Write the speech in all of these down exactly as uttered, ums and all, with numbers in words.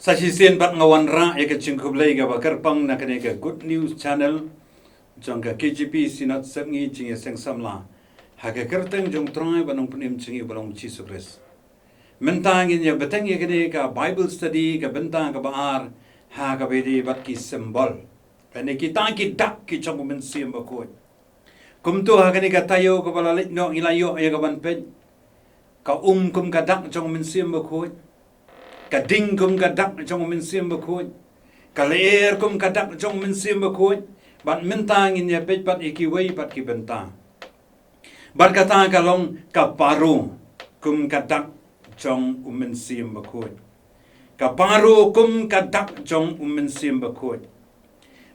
Sa shisien pat nga wanrah ïa ka jingkhublei kaba kyrpang na kane ka Good News Channel jong ka K J P Synod Sepngi Jingïaseng Samla, ha ka kyrteng jong U Trai bad U Nongpynim jong ngi uba long U Jisu Khrist. Mynta ngin ïa bteng ïa kane ka Bible study ka bynta kaba ar, ha kaba ïadei bad ki symbol, kane kita ki dak ki jong U Mynsiem Bakhuid. Kumto ha kane ka taïew kaba la leit noh ngi la ïoh ïa kaban peit ka um kum ka dak jong U Mynsiem Bakhuid, ka ding kum ka dak jong U Mynsiem Bakhuid, ka lyer kum ka dak jong U Mynsiem Bakhuid, bad mynta ngin ïa peit pat ïa kiwei pat ki bynta. Bad kata ka long ka paro kum ka dak jong U Mynsiem Bakhuid. Ka paro kum ka dak jong U Mynsiem Bakhuid.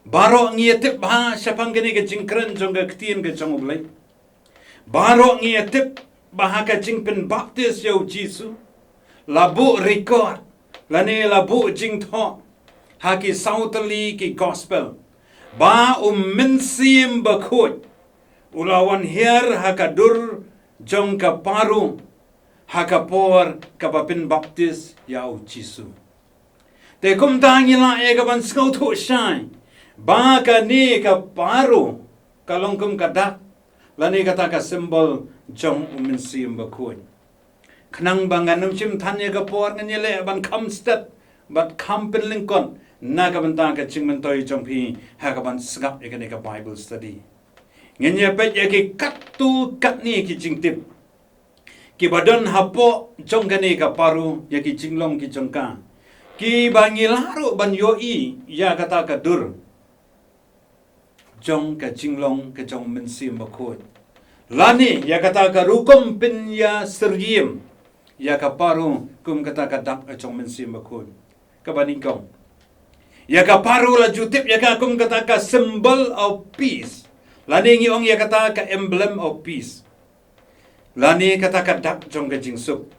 Baroh ngi ïa tip bha shaphang kane ka jingkren jong ka ktien ka jong U Blei. Baroh ngi ïa tip ba ha ka jingpynbaptis ïa U Jisu, la buh record lane la buh jingthoh ha ki saw tylli ki gospel ba U Mynsiem Bakhuid u la wan hiar ha ka dur jong ka paro ha ka por kaba pynbaptis ïa U Jisu. Te kumta ngi lah ïa kaban sngewthuh shai ba kane ka paro ka long kum ka dak lane kata ka symbol jong U Mynsiem Bakhuid. Khnang ba ngan ym shim than ïa ka por, ngan ïaleh ban kham stet bad kham pynlyngkot na ka bynta ka jingmyntoi jong phi ha kaban sngap ïa kane ka Bible study. Ngin ïa peit ïa ki katto katne ki jingtip kiba don hapoh jong kane ka paro, ïa ki jinglong ki jong ka, kiba ngi lah ruh ban ïohi ïa kata ka dur jong ka jinglong ka jong U Mynsiem Bakhuid, lane ïa kata ka rukom pynïasyriem ïa ka paro kum kata ka dak ka jong U Mynsiem Bakhuid. Kaba nyngkong, ïa ka paro la ju tip ïa ka kum kata ka symbol of peace, lane ngi ong ïa kata ka emblem of peace, lane kata ka dak jong ka jingsuk.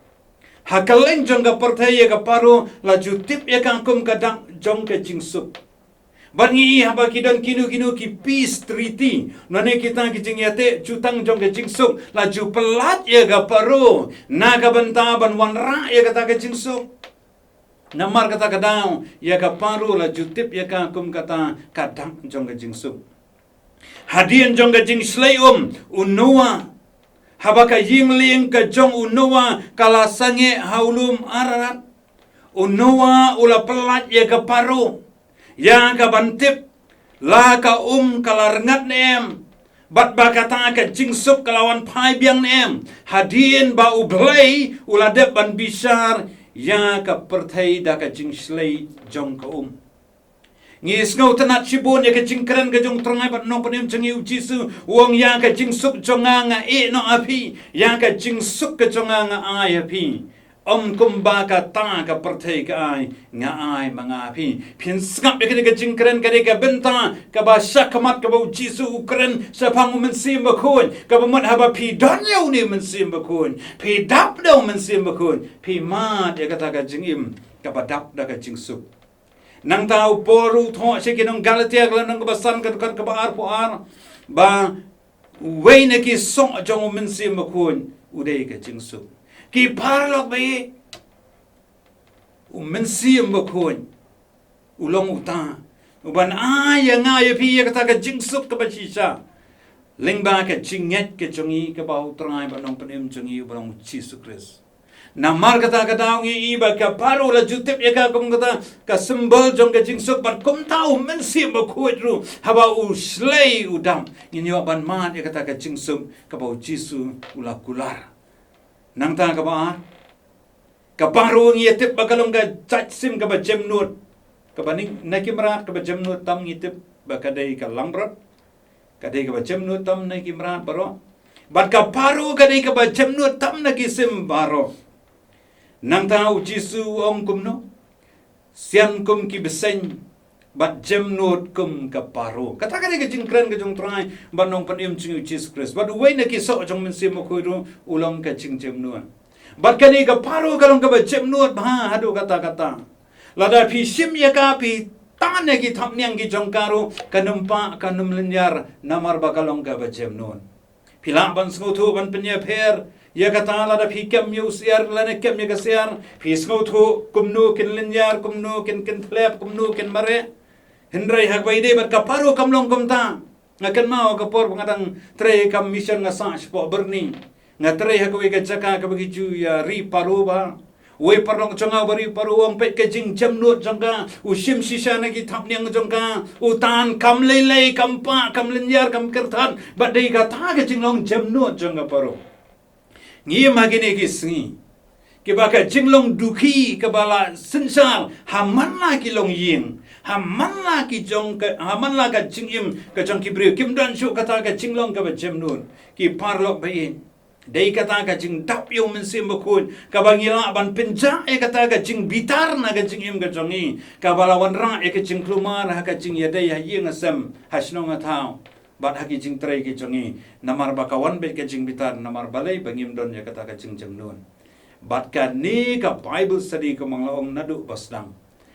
Ha kylleng jong ka pyrthei ïa ka paro la ju tip ïa ka kum ka dak jong ka jingsuk. Bad ngi i haba ki don kino kino ki peace treaty, lane kita ki jingïateh jutang jong ka jingsuk, la ju pyllait ïa ka paro na ka bynta ban wanrah ïa kata ka jingsuk. Namar kata ka daw ïa ka paro la ju tip ïa ka kum kata ka dak jong ka jingsuk. Hadien jong ka jingshlei um, u Noah, haba ka ïing lieng ka jong u Noah ka la sangeh ha u lum Ararat, u Noah u la pyllait ïa ka paro ïa kaban tip la ka um ka la rngat ne em, bad ba kata ka jingsuk ka la wan phai biang ne em, hadien ba U Blei u la dep ban bishar ïa ka pyrthei da ka jingshlei jong ka um. Ngi sngewtynnat shibun ïa ka jingkren ka jong U Trai bad U Nongpynim jong ngi U Jisu, u ong ïa ka jingsuk jong nga nga ïeh noh ha phi, ïa ka jingsuk ka jong nga nga ai ha phi. Ym kumba kata ka pyrthei ka ai, nga ai ma nga ha phi. Phin sngap ïa kane ka jingkren, kane ka bynta kaba shakhmat kaba U Jisu u kren shaphang U Mynsiem Bakhuid, kaba mut haba phi don ïa une U Mynsiem Bakhuid, phi dap da U Mynsiem Bakhuid, phi mad ïa kata ka jingim kaba dap da ka jingsuk. Nangta u Paul u thoh sha ki nong Galatia ka lynnong kaba san ka dkhot kaba arphew ar, ba uwei na ki soh jong U Mynsiem Bakhuid u dei ka jingsuk. Ki paralok ba ïeit, U Mynsiem Bakhuid u long uta uban ai ïa nga ïa phi ïa kata ka jingsuk kaba shisha lyngba ka jingngeit ka jong ngi kaba ha U Trai bad U Nongpynim jong ngi uba long U Jisu Khrist. Namar kata ka daw ngi i ba ka paro la ju tip ïa ka kum kata ka symbol jong ka jingsuk, bad kumta U Mynsiem Bakhuid ruh haba u shlei u dap, ngin ïoh ban mad ïa kata ka jingsuk kaba U Jisu u la kular. Nangta kaba ar, ka paro ngi ïa tip ba ka long ka jait sim kaba jemnud. Kaba ning na ki mrad kaba jemnud tam ngi tip ba ka dei ka langbrot. Ka dei kaba jemnud tam na ki mrad baroh. Bad ka paro ka dei kaba jemnud tam na ki sim baroh. Nangta U Jisu u ong kumno? Sian kum ki bseiñ bad jemnud kum ka paro. Kata ka dei ka jingkren ka jong U Trai bad U Nongpynim jong ngi U Jisu Khrist. Bad uwei na ki soh jong U Mynsiem Bakhuid ruh u long ka jingjemnud. Bad kane ka paro ka long kaba jemnud bha haduh katta katta. Lada phi shim ïa ka, phi tan ïa ki thapniang ki jong ka ruh, kan ym pah, kan ym lynñiar, namar ba ka long kaba jemnud. Phi lah ban sngewthuh ban pynïapher Ïa kata lada phi kem ïa u syiar lane kem ïa ka syiar, phi sngewthuh kumno kin lynñiar, kumno kin kynthlep, kumno kin mareh. Hynrei ha kaba ïadei bad ka paro kam long kumta. Nga kynmaw ka por ba nga dang trei kam mission nga sah shapoh Byrni. Nga trei ha kawei ka jaka kaba ki ju ïa ri paro bha. Uwei paralok jong nga uba ri paro u ong peit ka jingjemnud jong ka, u shim shisha na ki thapniang jong ka, u tan kam lei lei, kam pah, kam lynñiar, kam kyrthat, bad dei kata ka jinglong jemnud jong ka paro. Ngi im ha kine ki sngi kiba ka jinglong dukhi kaba la synshar ha man la ki longïing, ha man la ki jong ka, ha man la ka jingim ka jong ki briew. Kim don shuh kata ka jinglong kaba jemnud. Ki paralok ba ïeit, dei kata ka jingdap ïa u Mynsiem Bakhuid kaba ngi lah ban pynjah ïa kata ka jingbitar na ka jingim ka jong ngi, kaba la wanrah ïa ka jingkulmar ha ka jingïadei ha ïing ha sem, ha shnong ha thaw, bad ha ki jingtrei ki jong ngi. Namar ba ka wan beit ka jingbitar, namar balei? Ba ngim don ïa kata ka jingjemnud. Bad kane ka Bible study kumba nga la ong naduh ba sdang,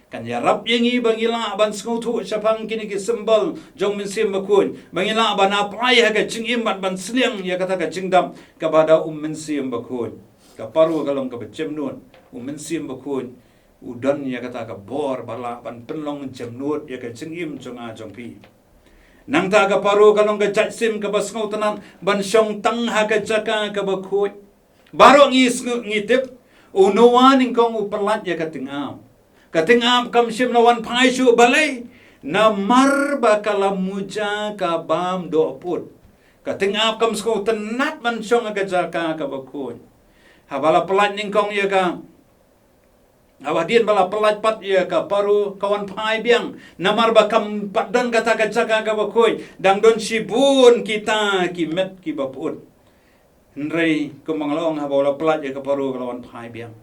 kan ïarap ïa ngi ba ngi lah ban sngewthuh shaphang kine ki symbol jong u Mynsiem Bakhuid, ba ngi lah ban apply ha ka jingim bad ban sliang ïa kata ka jingdap kaba da u Mynsiem Bakhuid. Ka paro ka long kaba jemnud, u Mynsiem Bakhuid u don ïa kata ka bor ba lah ban pynlong jemnud ïa ka jingim jong nga jong phi. Nangta ka paro ka long ka jait sim kaba sngewtynnat ban shong tang ha ka jaka kaba khuid. Baroh ngi sngew, ngi tip, u Noah nyngkong u pyllait ïa ka tyngab. Ka tyngab kam shym la wan phai shuh, balei? Namar ba ka la muja ka bam dohpud. Ka tyngab kam sngewtynnat ban shong ha ka jaka kaba khuid. Haba la pyllait nyngkong ïa ka, haba dien ba la pyllait pat ïa ka paro, ka wan phai biang. Namar ba kam pat don kata ka jaka kaba khuid, dang don shibun kita ki met kiba pyut. Hynrei kumba nga la ong, haba la pyllait ïa ka paro ka la wan phai biang.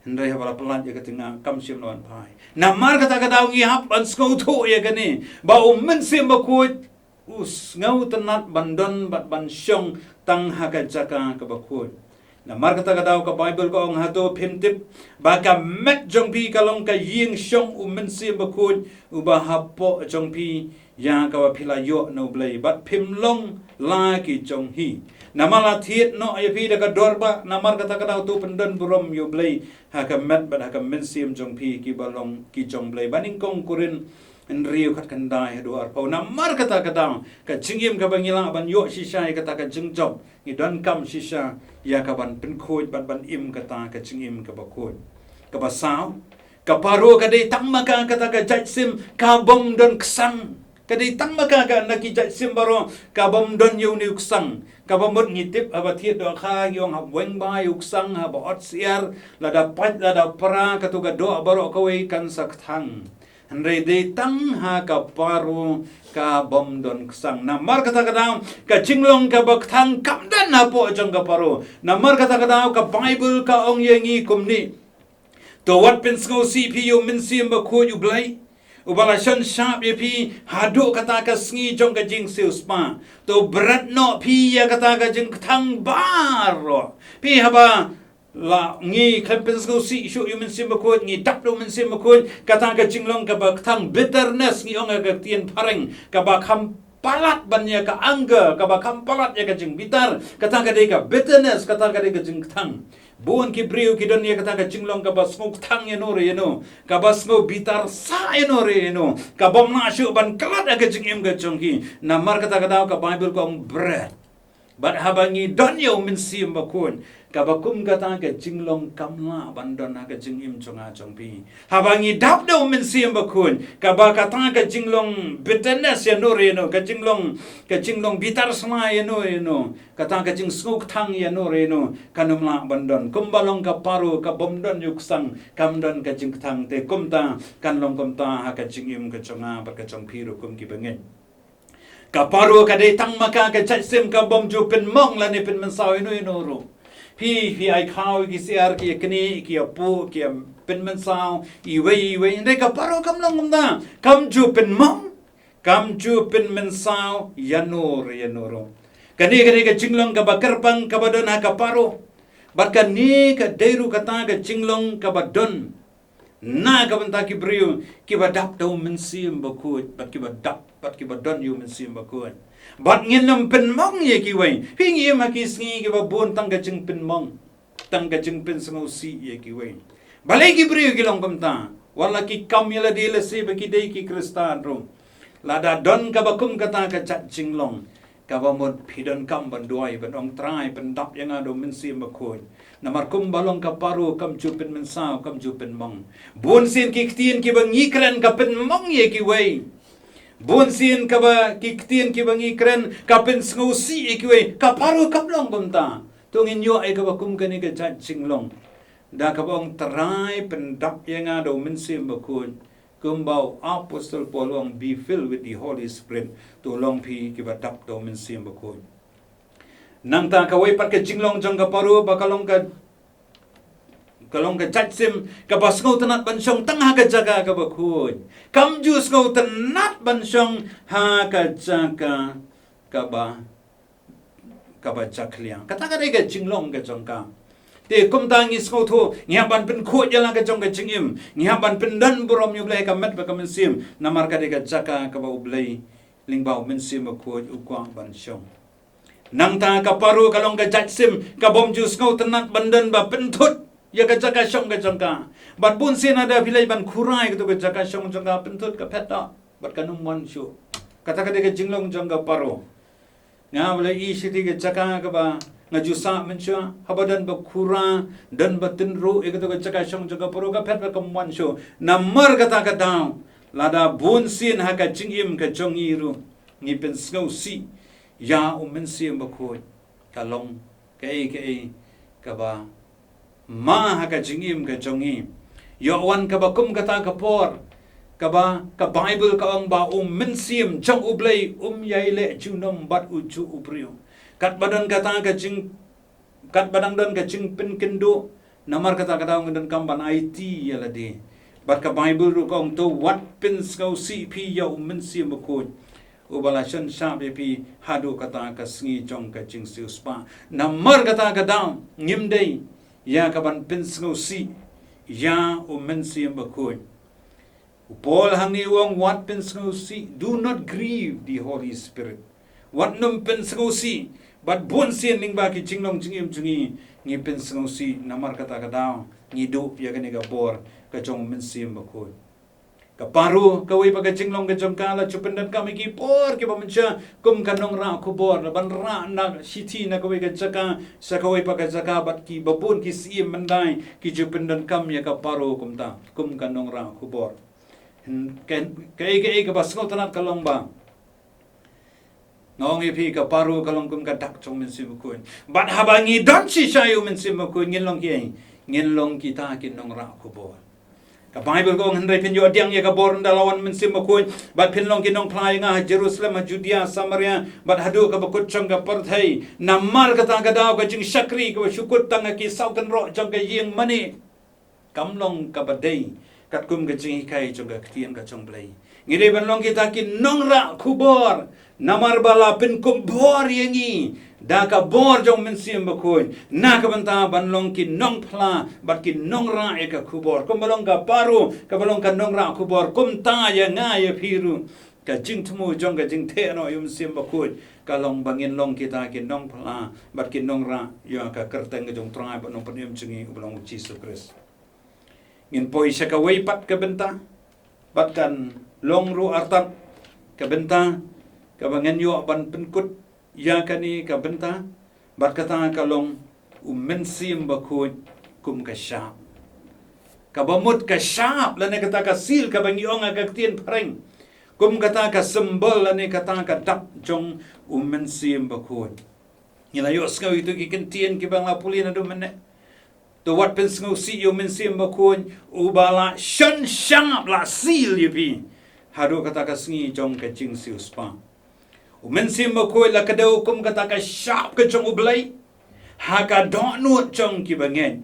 Hynrei haba la pyllait ïa ka tyngab kam shym la wan phai. Namar kata ka daw ngi hap ban sngewthuh ïa kane, ba u Mynsiem Bakhuid u sngewtynnat ban don bad ban shong tang ha ka jaka kaba khuid. Namar kata ka daw ka Bible ka ong, hato phim tip ba ka met jong phi ka long ka ïing shong u Mynsiem Bakhuid uba hapoh jong phi, ïa kaba phi la ïoh na U Blei, bad phim long la ki jong hi. Namar la thied noh ïa phi da ka dor bah, namar kata ka daw to pyndon burom ïa U Blei ha ka met bad ha ka mynsiem jong phi kiba long ki jong U Blei. Ba nyngkong Korinth hynriew, khatkhyndai haduh arphew. Namar kata ka daw ka jingim kaba ngi lah ban ïoh shisha ïa kata ka jingjop, ngi donkam shisha ïa ka ban pynkhuid bad ban im kata ka jingim kaba khuid. Kaba saw, ka paro ka dei tang ma ka kata ka jait sim ka bym don ksang. Ka dei tang ma ka, ka na ki jait sim baroh ka bym don ïa une u ksang. Kaba mut ngi tip haba thied dohkha ngi ong hap weng bha ïa u ksang, haba ot syiar, lada pait lada pra, kato ka doh baroh kawei kan sa kthang. Hynrei dei tang ha ka paro ka bym don ksang. Namar kata ka daw ka jinglong kaba kthang kam don hapoh jong ka paro. Namar kata ka daw ka Bible ka ong ïa ngi kumne, to wat pynsngewsih phi ïa u Mynsiem Bakhuid U Blei, uba la shon shap ïa phi haduh kata ka sngi jong ka jingsiewspah. To bret noh phi ïa kata ka jingkthang baroh. Phi, haba la ngi khlem pynsngewsih shuh ïa u Mynsiem Bakhuid, ngi dap da u Mynsiem Bakhuid, kata ka jinglong kaba kthang, bitterness ngi ong ha ka ktien phareng, kaba kham palat ban ïa ka anger, kaba kham palat ïa ka jingbitar, kata ka dei ka bitterness, kata ka dei ka jingkthang. Bun ki briew ki don ïa kata ka jinglong kaba sngewkthang ïano re ïano, kaba sngewbitar sah ïano re ïano, ka bym lah shuh ban klet ha ka jingim ka jong ki. Namar kata ka daw ka Bible ka ong bret. Bad haba ngi don ïa u Mynsiem Bakhuid, kaba kum kata ka jinglong kam lah ban don ha ka jingim jong nga jong phi. Haba ngi dap da u Mynsiem Bakhuid, kaba kata ka jinglong bitterness ïano re ïano, ka jinglong, ka jinglong bitar sla ïano re ïano, kata ka jingsngewkthang ïano re ïano, kan ym lah ban don. Kumba long ka paro ka bym don ïa u ksang, kam don ka jingkthang, te kumta kan long kumta ha ka jingim ka jong nga bad ka jong phi ruh kum ki bangeit. Ka paro ka dei tang ma ka ka jait sim ka bym ju pynmong lane pynmynsaw ïano ïano ruh. Phi, phi ai khaw ïa ki syiar, ki ïa knieh, ki ïa puh, ki ïa pynmynsaw iwei iwei. Hynrei ka paro kam long kumta. Kam ju pynmong, kam ju pynmynsaw ïano re ïano ruh. Kane ka dei ka jinglong kaba kyrpang kaba don ha ka paro. Bad kane ka dei ruh kata ka jinglong kaba don na ka bynta ki briew kiba dap da u Mynsiem Bakhuid, bad kiba dap, bad kiba don ïa u Mynsiem Bakhuid. Bad ngin ym pynmong ïa kiwei. Phi, ngi im ha ki sngi kiba bun tang ka jingpynmong, tang ka jingpynsngewsih ïa kiwei. Balei ki briew ki long kumta? Wat la ki kam ïa lade lehse ba ki dei ki Khristan ruh. Lada don kaba kum kata ka jait jinglong, kaba mut phi donkam ban duwai, ban ong, Trai, pyndap ïa nga da u Mynsiem Bakhuid. Namar kumba long ka Paro, kam ju pynmynsaw, kam ju pynmong. Bun sien ki ktien kiba ngi kren ka pynmong ïa kiwei. Bun sien kaba ki ktien kiba ngi kren ka pynsngewsih ïa kiwei. Ka Paro kam long kumta. To ngin ïoh ïa kaba kum kane ka jait jinglong. Da kaba ong, Trai, pyndap ïa nga da u Mynsiem Bakhuid. Kumba u Apostol Paul u ong, Be filled with the Holy Spirit. To long phi kiba dap da u Mynsiem Bakhuid. Nangta kawei pat ka jinglong jong ka Paro ba ka long ka, ka long ka jait sim kaba sngewtynnat ban shong tang ha ka jaka kaba khuid. Kam ju sngewtynnat ban shong ha ka jaka kaba, kaba jakhlia. Kata ka dei ka jinglong ka jong ka. Te kumta ngi sngewthuh, ngi hap ban pynkhuid ïa la ka jong ka jingim, ngi hap ban pyndon burom ïa u Blei ha ka met bad ka mynsiem, namar ka dei ka jaka kaba u Blei lyngba u Mynsiem Bakhuid u kwah ban shong. Nangta ka Paro ka long ka jait sim kaba ym ju sngewtynnat ban don ba pynthut ïa ka jaka shong ka jong ka. Bad bun sien lada phi leit ban khura ïa kato ka jaka shong jong ka, pynthut ka phet noh bad kan ym wan shuh. Kata ka dei ka jinglong jong ka Paro. Nga ba la ïoh shi ka jaka kaba nga ju sah mynshuwa, haba don ba khura, don ba tynruh ïa kato ka jaka shong jong ka Paro, ka phet bad kam wan shuh. Namar kata ka daw, lada bun sien ha ka jingim ka jong ngi ruh ngi pynsngewsih ïa u Mynsiem Bakhuid, ka long kaei kaei kaba ma ha ka jingim ka jong ngi. Ïoh wan kaba kum kata ka por kaba ka Baibl ka ong ba u Mynsiem jong u Blei um ïai leh junom bad ujuh u briew. Katba don kata ka jing, katba dang don ka jingpynkynduh, namar kata ka daw ngi donkam ban aiti ïa lade. Bad ka Baibl ruh ka ong, to wat pynsngewsih phi ïa u Mynsiem Bakhuid, uba la shon shap ïa phi haduh kata ka sngi jong ka jingsiewspah. Namar kata ka daw ngim dei ïa kaban pynsngewsih ïa u Mynsiem Bakhuid. U Paul hangne u ong, wat pynsngewsih, do not grieve the Holy Spirit. Wat nym pynsngewsih. Bad bun sien lyngba ki jinglong jingim jong ngi, ngi pynsngewsih, namar kata ka daw ngi duh ïa kane ka bor ka jong u Mynsiem Bakhuid. Ka Paro, kawei pat ka jinglong ka jong ka, la ju pyndonkam ïa ki por kiba mynshuwa kum ka nongrah khubor, la ban rah na shithi na kawei ka jaka sha kawei pat ka jaka, bad kiba bun ki syiem myndai ki ju pyndonkam ïa ka Paro kumta kum ka nongrah khubor. Kaei kaei kaba sngewtynnat ka long ba nga ong ïa phi, ka Paro ka long kum ka dak jong u Mynsiem Bakhuid. Bad haba ngi don shisha ïa u Mynsiem Bakhuid, ngin long kiei? Ngin long kita ki nongrah khubor. Ka Baibl ka ong, hynrei phin ïoh pdiang ïa ka bor ynda la wan u Mynsiem Bakhuid, bad phin long ki nongphla ïa nga ha Jerusalem, ha Judia, Samaria, bad haduh kaba kut jong ka pyrthei. Namar kata ka daw ka jingshakri kaba shu kut tang ha ki saw kynroh jong ka ïing mane kam long kaba dei katkum ka jinghikai jong ka ktien ka jong u Blei. Ngi dei ban long kita ki nongrah khubor, namar ba la pynkup bor ïa ngi da ka bor jong u Mynsiem Bakhuid na ka bynta ban long ki nongphla bad ki nongrah ïa ka khubor. Kumba long ka Paro kaba long ka nongrah khubor, kumta ïa nga ïa phi ruh, ka jingthmu jong ka jingtheh noh ïa u Mynsiem Bakhuid ka long ba ngin long kita ki nongphla bad ki nongrah ïa ka kyrteng ka jong u Trai bad Nongpynim jong ngi uba long u Jisu Khrist. Ngin poi sha kawei pat ka bynta, bad kan long ruh artat ka bynta kaba ngan ïoh ban pynkut ïa kane ka bynta, bad kata ka long u Mynsiem Bakhuid kum ka shap. Kaba mut ka shap lane kata ka seal kaba ngi ong ha ka ktien phareng kum kata ka symbol lane kata ka dak jong u Mynsiem Bakhuid. Ngi la ïohsngew ïa kito ki kyntien kiba nga la pule naduh mynne. To wat pynsngewsih ïa u Mynsiem Bakhuid, uba la shon shap, la seal ïa phi haduh kata ka sngi jong ka jingsiewspah. U Mynsiem Bakhuid la kdew kum kata ka shap ka jong u Blei ha ka dohnud jong kiba ngeit.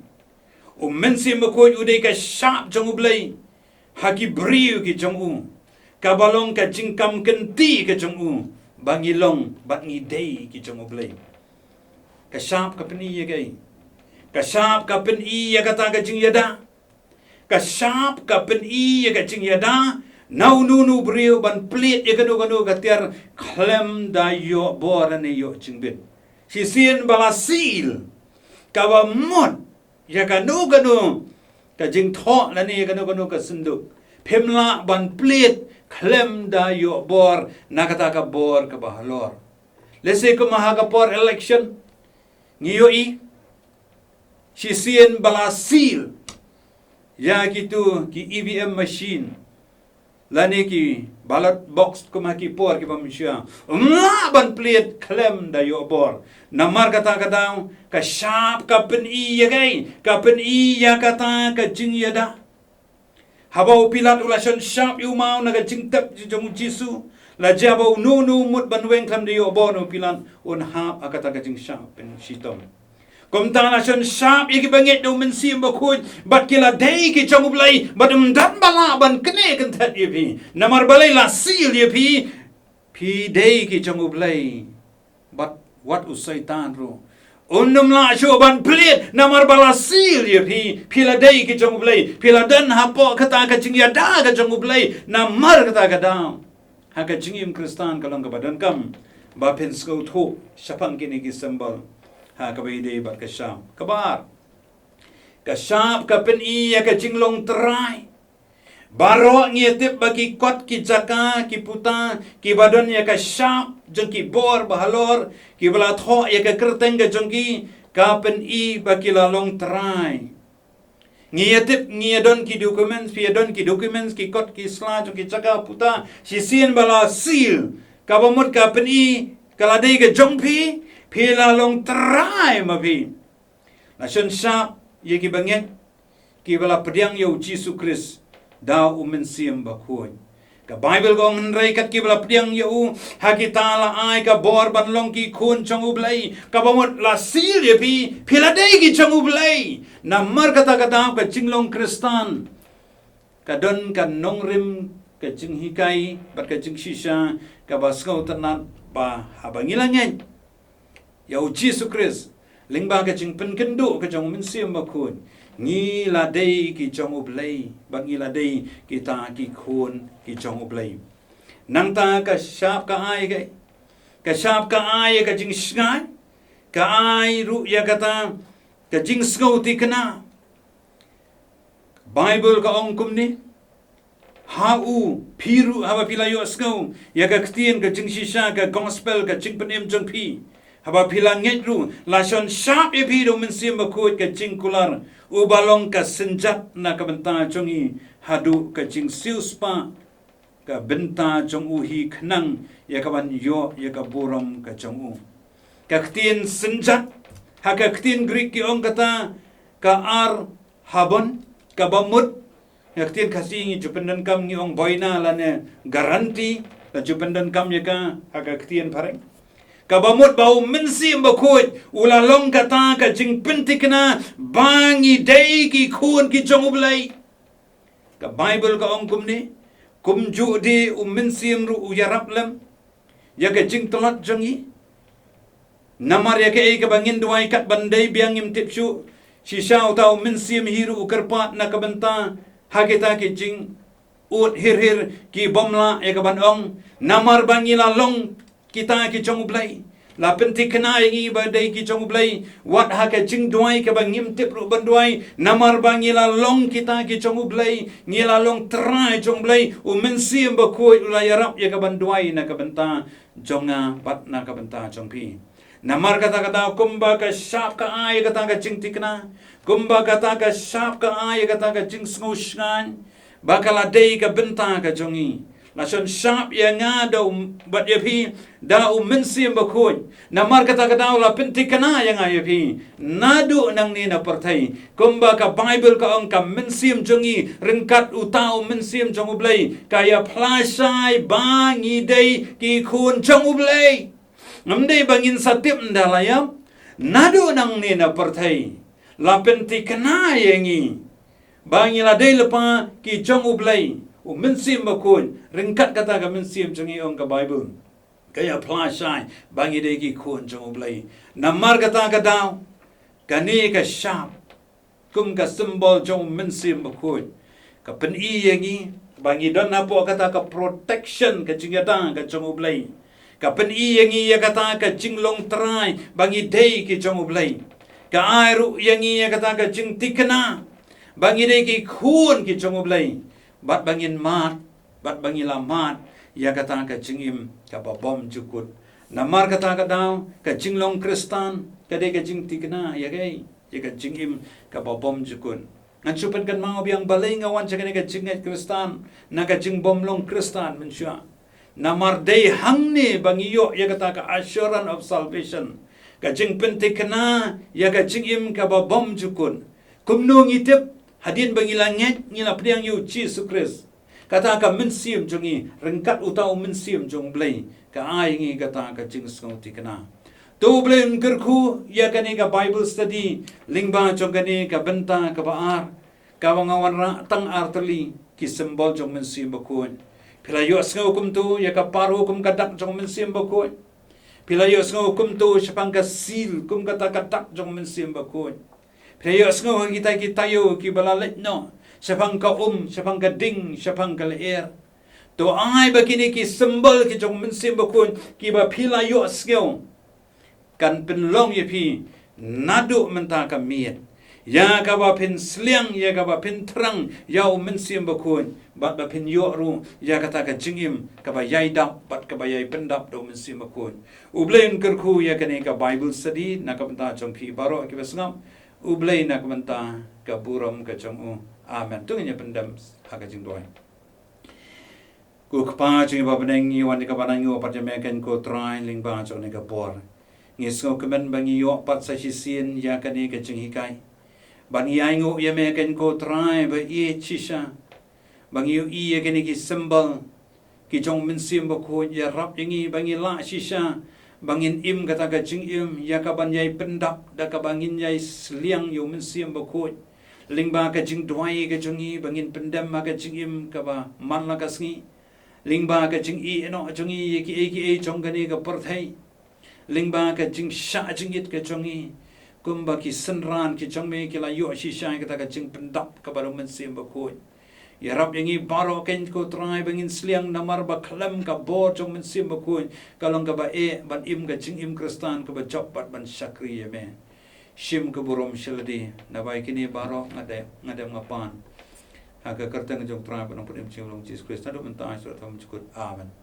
U Mynsiem Bakhuid u dei ka shap jong u Blei ha ki briew ki jong u, kaba long ka jingkam kynti ka jong u ba ngi long bad ngi dei ki jong u Blei. Ka shap ka pyni ïa kaei? Ka shap ka pyni ïa kata ka jingïada. ka shap ka pyni ïa ka jingïada na uno uno u briew ban plied ïa kano kano ka tiar khlem da ïoh bor ne ïoh jingbit. Shisien ba la seal, kaba mut ïa kano kano ka jingthoh lane ïa kano kano ka synduk, phim lah ban plied khlem da ïoh bor na kata ka bor kaba halor. Lehse kum ha ka por election, ngi ïohi shisien ba la seal ïa kitu ki E V M machine lane ki ballot box kum ha ki por kiba mynshwa, ym lah ban plied khlem da ïoh bor. Namar kata ka daw ka shap ka pyni ïa kaei? Ka pyni ïa kata ka jingïada. Haba u Pilat u la shon shap ïa u maw na ka jingtep jong u Jisu, la jia ba uno uno u mut ban weng khlem da ïoh bor na u Pilat, un hap ha kata ka jingshap pynshitom. Kumta la shon shap ïa kiba ngeit da u Mynsiem Bakhuid, bad ki la dei ki jong U Blei, bad ym don ba lah ban knieh kynthet ïa phi. Namar balei? La seal ïa phi, phi dei ki jong U Blei. Bad wat u Soitan ruh un ym lah shuh ban plied, namar ba la seal ïa phi, phi la dei ki jong U Blei, phi la don hapoh kata ka jingïada ka jong U Blei. Namar kata ka daw, ha ka jingim Khristan ka long kaba donkam ba phin sngewthuh shaphang kine ki symbol ha kaba ïadei bad ka shap. Kaba ar, ka shap ka pyni ïa ka jinglong trai. Baroh ngi ïa tip ba ki kot ki jaka ki puta kiba don ïa ka shap jong ki bor ba halor, kiba la thoh ïa ka kyrteng ka jong ki, ka pyni ba ki la long trai. Ngi ïa tip, ngi ïa don ki documents, phi ïa don ki documents, ki kot ki sla jong ki jaka puta, shisien ba la seal, kaba mut ka pyni ka la dei ka jong phi, phi la long trai ma phi. La shon shap ïa kiba ngeit, kiba la pdiang ïa u Jisu Khrist da u Mynsiem Bakhuid. Ka Baibl ka ong, hynrei kat kiba la pdiang ïa u, ha kita la ai ka bor ban long ki khun jong U Blei. Kaba mut la seal ïa phi, phi la dei ki jong U Blei. Namar kata ka daw ka jinglong Khristan ka don ka nongrim, ka jinghikai bad ka jingshisha kaba sngewtynnat ba haba ngi la ngeit ïa u Jisu Khrist lyngba ka jingpynkynduh ka jong u Mynsiem Bakhuid, ngi la dei ki jong U Blei bad ngi la dei kita ki khun ki jong U Blei. Nangta ka shap ka ai ka, ka shap ka ai ka jingshngaiñ, ka ai ruh ïa kata ka jingsngewthikna. Baibl ka ong kumne, ha u phi ruh haba phi la ïohsngew ïa ka ktien ka jingshisha, ka gospel, ka jingpynim jong phi, haba phi la ngeit ruh, la shon shap ïa phi da u Mynsiem Bakhuid ka jingkular, uba long ka synjat na ka bynta jong ngi haduh ka jingsiewspah ka bynta jong u hi, khnang ïa kaban ïoh ïa ka burom ka jong u. Ka ktien synjat, ha ka ktien Greek ki ong kata ka armahon, kaba mut, ha ka ktien Khasi ngi ju pyndonkam ngi ong boina lane guarantee, la ju pyndonkam ïa ka ha ka ktien phareng. Kaba mut ba u Mynsiem Bakhuid u la long kata ka jingpynthikna ba ngi dei ki khun ki jong U Blei. Ka Baibl ka ong kumne, kumjuh de u Mynsiem ruh u ïarap lem ïa ka jingtlot jong ngi. Namar ïa kaei kaba ngin duwai kat ban dei biang ngim tip shuh, shisha uta u Mynsiem hi ruh u kyrpad na ka bynta ha kita ki jingud hir hir ki bym lah ïa kaban ong. Namar ba ngi la long kita ki jong U Blei, la pynthikna ïa ngi ba dei ki jong U Blei, wat ha ka jingduwai kaba ngim tip ruh ban duwai, namar ba ngi la long kita ki jong U Blei, ngi la long trai jong U Blei, u Mynsiem Bakhuid u la ïarap ïa kaban duwai na ka bynta jong nga bad na ka bynta jong phi. Namar kata ka daw kumba ka shap ka ai kata ka jingthikna, kumba kata ka shap ka ai kata ka jingsngewshngaiñ, ba ka la dei ka bynta ka jong ngi. La shon shap ïa nga da u, bad ïa phi da u Mynsiem Bakhuid. Namar kata ka daw la pynthikna ïa nga ïa phi naduh nangne na pyrthei. Kumba ka Baibl ka ong, ka mynsiem jong ngi, ryngkat uta u Mynsiem jong U Blei, ka ïa phla shai ba ngi dei ki khun jong U Blei. Ngam dei ba ngin sa tip ynda la ïap, naduh nangne na pyrthei la pynthikna ïa ngi ba ngi la dei lypa ki jong U Blei, u Mynsiem Bakhuid, ryngkat kata ka mynsiem jong ngi, ong ka Baibl, ka ïa phla shai ba ngi dei ki khun jong U Blei. Namar kata ka daw, kane ka shap kum ka symbol jong u Mynsiem Bakhuid, Ka pyni ïa ngi ba ngi don hapoh kata ka protection, ka jingïada ka jong U Blei. Ka pyni ïa ngi ïa kata ka jinglong trai ba ngi dei ki jong U Blei. Ka ai ruh ïa ngi ïa kata ka jingthikna ba ngi dei ki khun ki jong U Blei. Bad ba ngin mad, bad ba ngi la mad ïa kata ka jingim kaba bymjukut. Namar kata ka daw, ka jinglong Khristan ka dei ka jingthikna ïa ka, ïa ka jingim kaba bymjukut. Ngan shu pynkynmaw biang balei nga wan sha kane ka jingngeit Khristan na ka jingbymlong Khristan mynshuwa. Namar dei hangne ba ngi ïoh ïa kata ka assurance of salvation, ka jingpynthikna ïa ka jingim kaba bymjukut. Kumno ngi tip? Hadien ba ngi la ngeit, ngi la pdiang ïa U Jisu Khrist. Kata ka mynsiem jong ngi, ryngkat uta U Mynsiem jong U Blei, ka ai ngi kata ka jingsngewthikna. To U Blei un kyrkhu ïa kane ka Bible study lyngba jong kane ka bynta kaba ar, kaba nga wanrah tang artylli, ki symbol jong U Mynsiem Bakhuid. Phi la ïohsngew kumto ïa ka parhu kum ka dak jong U Mynsiem Bakhuid. Phi la ïohsngew kumto shaphang ka seal kum kata ka dak jong U Mynsiem Bakhuid. Phi la ïohsngew ha kita ki taïew kiba la leit noh, shaphang ka um, shaphang ka ding, shaphang ka lyer. To ai ba kine ki symbol ki jong U Mynsiem Bakhuid kiba phi la ïohsngew kan pynlong ïa phi naduh mynta ka miet, ïa kaba phin sliang, ïa kaba phin thrang ïa U Mynsiem Bakhuid, bad ba phin ïoh ruh ïa kata ka jingim kaba ïai dap bad kaba ïai pyndap da U Mynsiem Bakhuid. U Blei un kyrkhu ïa kane ka Bible study na ka bynta jong phi baroh kiba sngap. U Blei na ka bynta ka burom ka jong U. Amen. To ngin ïa pyndem ha ka jingduwai. Ko Kpa jong ngi ba ha bneng, ngi wan ïa kaba nang, ngi wan pat ïa Me keiñ ko Trai lyngba jong kane ka por. Ngi sngewkmen ba ngi ïoh pat sa shisien ïa kane ka jinghikai. Bad ngi ainguh ïa Me keiñ ko Trai ba ïeit shisha ba ngi ïohi ïa kine ki symbol ki jong U Mynsiem Bakhuid ïarap ïa ngi ba ngi lah shisha ba ngin im kata ka jingim ïa kaban ïai pyndap da kaba ngin ïai sliang ïa U Mynsiem Bakhuid. Lyngba ka jingduwai ka jong ngi ba ngin pyndem ha ka jingim kaba man la ka sngi. Lyngba ka jingïehnoh jong ngi ïa kiei kiei jong kane ka pyrthei. Lyngba ka jingshah jingit ka jong ngi, kumba ki synran ki jong Me ki la ïoh shisha ïa kata ka jingpyndap kaba da U Mynsiem Bakhuid. Ïarap ïa ngi baroh keiñ ko Trai ba ngin sliang, namar ba khlem ka bor jong U Mynsiem Bakhuid ka long kaba eh ban im ka jingim Khristan kaba jop bad ban shakri ïa Me. Shim ka burom sha lade. Naba ïa kine baroh nga dem, nga dem nga pan ha ka kyrteng jong U Trai bad U Nongpynim jong ngi U Jisu Khrist, naduh mynta shaduh mynta bymjukut. Amen.